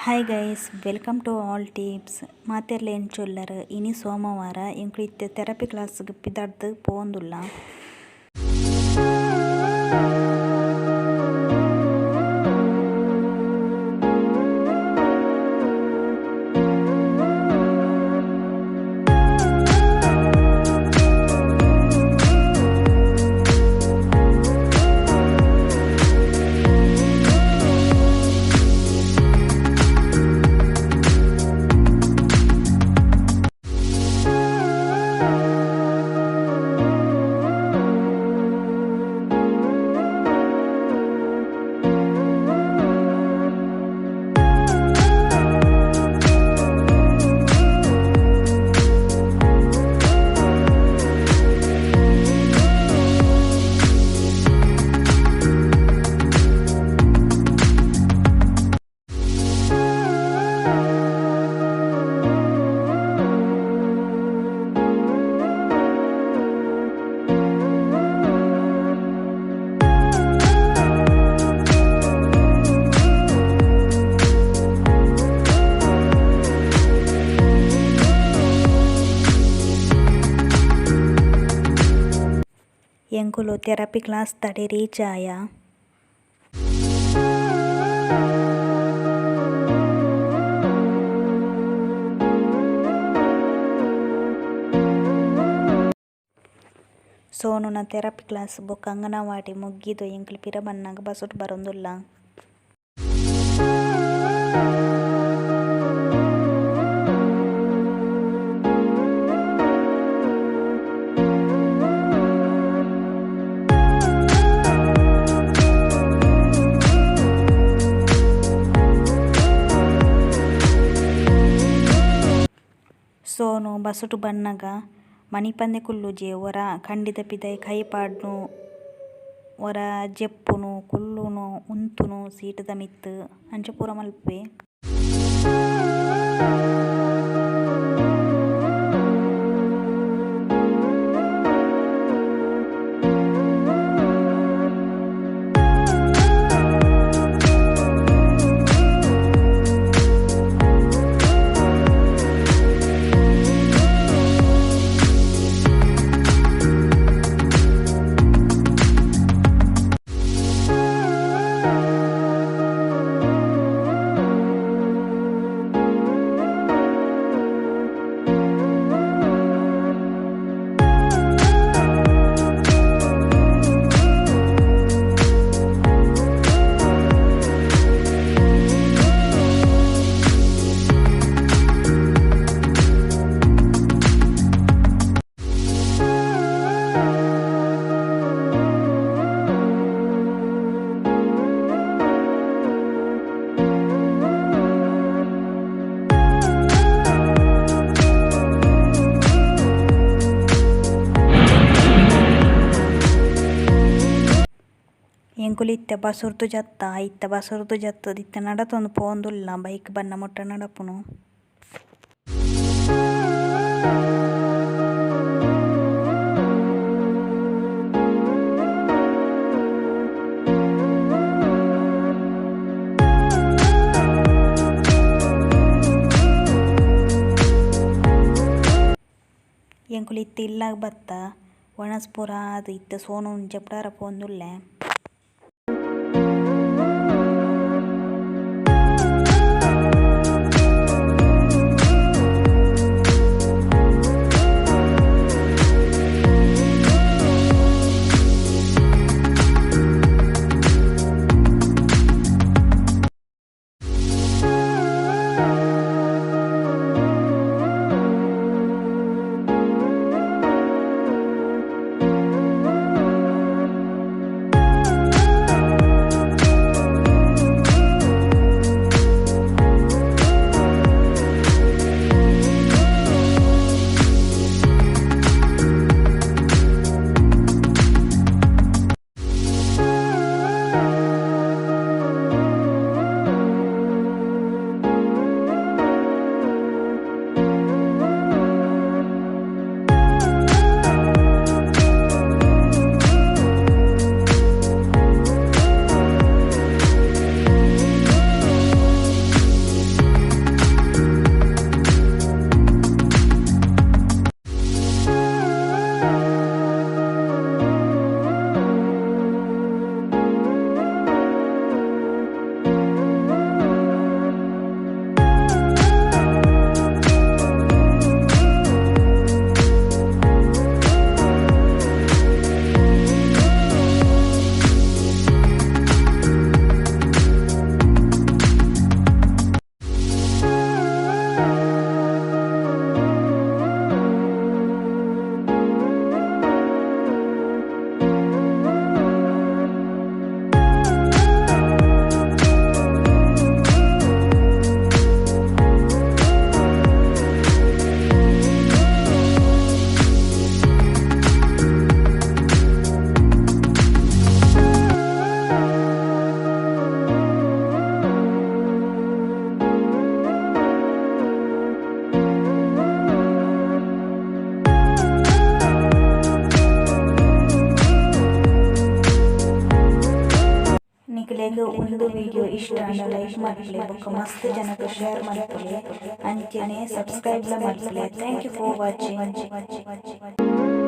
Hi guys, welcome to all tips. ಮಾತೆರ್ಲ ಎಂಚ ಉಲ್ಲೆರ್. ಇನಿ ಸೋಮವಾರ, ಎಂಕುಲು ಇತ್ತೆ ಥೆರಪಿ ಕ್ಲಾಸ್ ಪಿದಡ್ದ್ ಪೋವೊಂದುಲ್ಲ. ಎಂಕುಲು ಥೆರಪಿ ಕ್ಲಾಸ್ ದಡೆ ರೀಚ್ ಆಯ. ಸೋನುನ ಥೆರಪಿ ಕ್ಲಾಸ್ ಬೊಕ ಅಂಗನವಾಡಿ ಮುಗ್ಗಿದ್ ಎಂಕುಲು ಪಿರ ಬನ್ನಗ ಬಸ್ಸುಟ್ ಬರೊಂದುಲ್ಲ. ಸೋನು ಬಸ್ಸುಟ್ ಬನ್ನಗ ಮನಿಪಂದೆ ಕುಲ್ಲುಜೆ, ಒರ ಕಂಡಿದ ಪಿದಾಯಿ ಕೈ ಪಾಡ್ನು, ಒರ ಜೆಪ್ಪುನು, ಕುಲ್ಲುನು, ಉಂತುನು ಸೀಟ್ ದ ಮಿತ್ತ್ ಅಂಚ ಪೂರ ಮನ್ಪುವೆ. ಎಂಕುಲು ಇತ್ತೆ ಬಸ್ಸುರ್ದು ಜತ್ತ, ಇತ್ತೆ ಬಸ್ಸುರ್ದು ಜತ್ತುದು ಇತ್ತೆ ನಡತೊಂದು ಪೋವೊಂದುಲ್ಲ, ಬೈಕ್ ಬನ್ನ ಮುಟ್ಟ ನಡಪುನು. ಎಂಕುಲು ಇತ್ತೆ ಇಲ್ಲಗ್ ಬತ್ತ, ವನಸ್ ಪೂರ ಆದ್ ಇತ್ತೆ ಸೋನುನ್ ಜೆಪ್ಡಾರ ಪೋವೊಂದುಲ್ಲೆ. ನಿಕ್ಲೆಗ್ ಉಂದು ವಿಡಿಯೋ ಇಷ್ಟ ಆಂಡ ಲೈಕ್ ಮನ್ಪುಲೆ ಬೊಕ ಮಸ್ತ್ ಜನಕ್ ಶೇರ್ ಮನ್ಪುಲೆ ಅಂಚನೆ ಸಬ್ಸ್ಕ್ರೈಬ್ ಲ ಮನ್ಪುಲೆ thank you for watching.